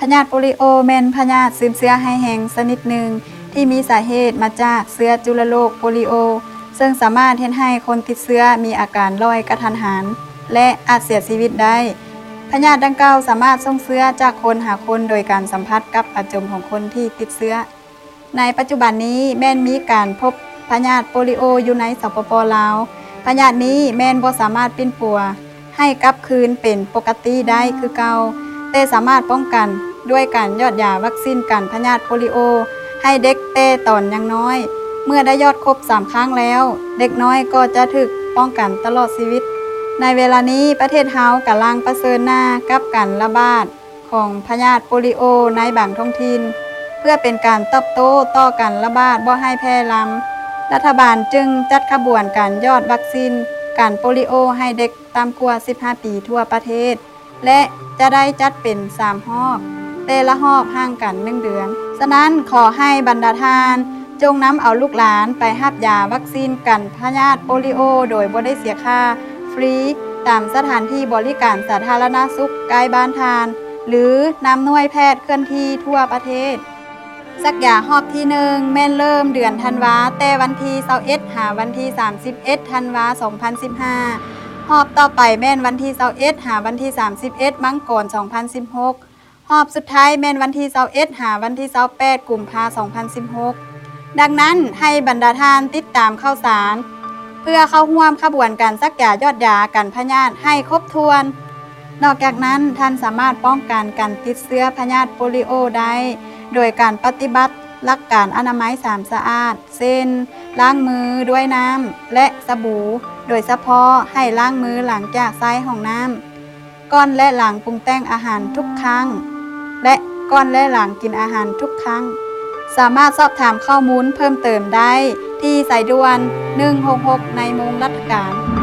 ພະຍາດໂປລິໂອແມ່ນພະຍາດຊືມເຊື້ອຮ້າຍແຮງຊະນິດໜຶ່ງ ທີ່ມີສາເຫດມາຈາກເຊື້ອຈຸລະໂລກໂປລິໂອ ເຊິ່ງສາມາດເຮັດໃຫ້ຄົນຕິດເຊື້ອມີອາການລ້ອຍກະທັນຫັນ ແລະ ອາດເສຍຊີວິດໄດ້. ພະຍາດດັ່ງກ່າວສາມາດສົ່ງເຊື້ອຈາກຄົນຫາຄົນໂດຍການສຳຜັດກັບອາຈົມຂອງຄົນທີ່ຕິດເຊື້ອ. ໃນປັດຈຸບັນນີ້ແມ່ນມີການພົບພະຍາດໂປລິໂອຢູ່ໃນ ສປປ ລາວ. ພະຍາດນີ້ແມ່ນບໍ່ສາມາດປິ່ນປົວໃຫ້ກັບຄືນເປັນປົກກະຕິໄດ້ຄືເກົ່າ, ແຕ່ສາມາດປ້ອງກັນດ້ວຍການຢອດຢາວັກຊີນກັນພະຍາດໂປລິໂອໃຫ້ເດັກແຕ່ຕອນຍັງນ້ອຍ. ເມື່ອໄດ້ຢອດຄົບສາມຄັ້ງແລ້ວ, ເດັກນ້ອຍກໍຈະຖືກປ້ອງກັນຕະຫຼອດຊີວິດ. ໃນເວລານີ້ປະເທດເຮົາກຳລັງປະເຊີນໜ້າກັບການລະບາດ ຂອງພະຍາດໂປລິໂອໃນບາງທ້ອງຖິ່ນ. ເພື່ອເປັນການຕອບໂຕ້ຕໍ່ການລະບາດບໍ່ໃຫ້ແຜ່ລາມ, ລັດຖະບານຈຶ່ງຈັດຂະບວນການຢອດວັກຊີນກັນໂປລິໂອໃຫ້ເດັກຕ່ຳກວ່າສິບຫ້າປີທົ່ວປະເທດ ແລະ ຈະໄດ້ຈັດເປັນສາມຮອບ, ແຕ່ລະຮອບຫ່າງກັນໜຶ່ງເດືອນ. ສະນັ້ນ, ຂໍໃຫ້ບັນດາທ່ານຈົ່ງນຳເອົາລູກຫຼານໄປຮັບຢາວັກຊີນກັນພະຍາດໂປລິໂອໂດຍບໍ່ໄດ້ເສຍຄ່າ, ຟຣີ, ຕາມສະຖານທີ່ບໍລິການສາທາລະນະສຸກໃກ້ບ້ານທ່ານ ຫຼື ນຳໜ່ວຍແພດເຄື່ອນທີ່ທົ່ວປະເທດ. ສັກຢາຮອບທີໜຶ່ງແມ່ນເລີ່ມເດືອນທັນວາ ແຕ່ວັນທີຊາວເອັດ ຫາວັນທີສາມສິບເອັດ ທັນວາ ສອງພັນສິບຫ້າ. ຮອບຕໍ່ໄປແມ່ນວັນທີຊາວເອັດ ຫາວັນທີສາມສິບເອັດ ມັງກອນ ສອງພັນສິບຫົກ. ຮອບສຸດທ້າຍແມ່ນວັນທີຊາວເອັດ ຫາວັນທີຊາວແປດ ກຸມພາ ສອງພັນສິບຫົກ. ດັ່ງນັ້ນ, ໃຫ້ບັນດາທ່ານຕິດຕາມຂ່າວສານ ເພື່ອເຂົ້າຮ່ວມຂະບວນການສັກຢາຢອດຢາກັນພະຍາດໃຫ້ຄົບຖ້ວນ. ນອກຈາກນັ້ນ, ທ່ານສາມາດປ້ອງກັນການຕິດເຊື້ອພະຍາດໂປລິໂອໄດ້ ໂດຍການປະຕິບັດຫຼັກການອະນາໄມສາມສະອາດ ເຊັ່ນ ລ້າງມືດ້ວຍນ້ຳ ແລະ ສະບູ, ໂດຍສະເພາະໃຫ້ລ້າງມືຫຼັງຈາກໃຊ້ຫ້ອງນ້ຳ, ກ່ອນ ແລະ ຫຼັງປຸງແຕ່ງອາຫານທຸກຄັ້ງ ແລະ ກ່ອນ ແລະ ຫຼັງກິນອາຫານທຸກຄັ້ງ. ສາມາດສອບຖາມຂໍ້ມູນເພີ່ມເຕີມໄດ້ທີ່ສາຍດ່ວນ ໜຶ່ງຫົກຫົກ ໃນໂມງລັດຖະການ.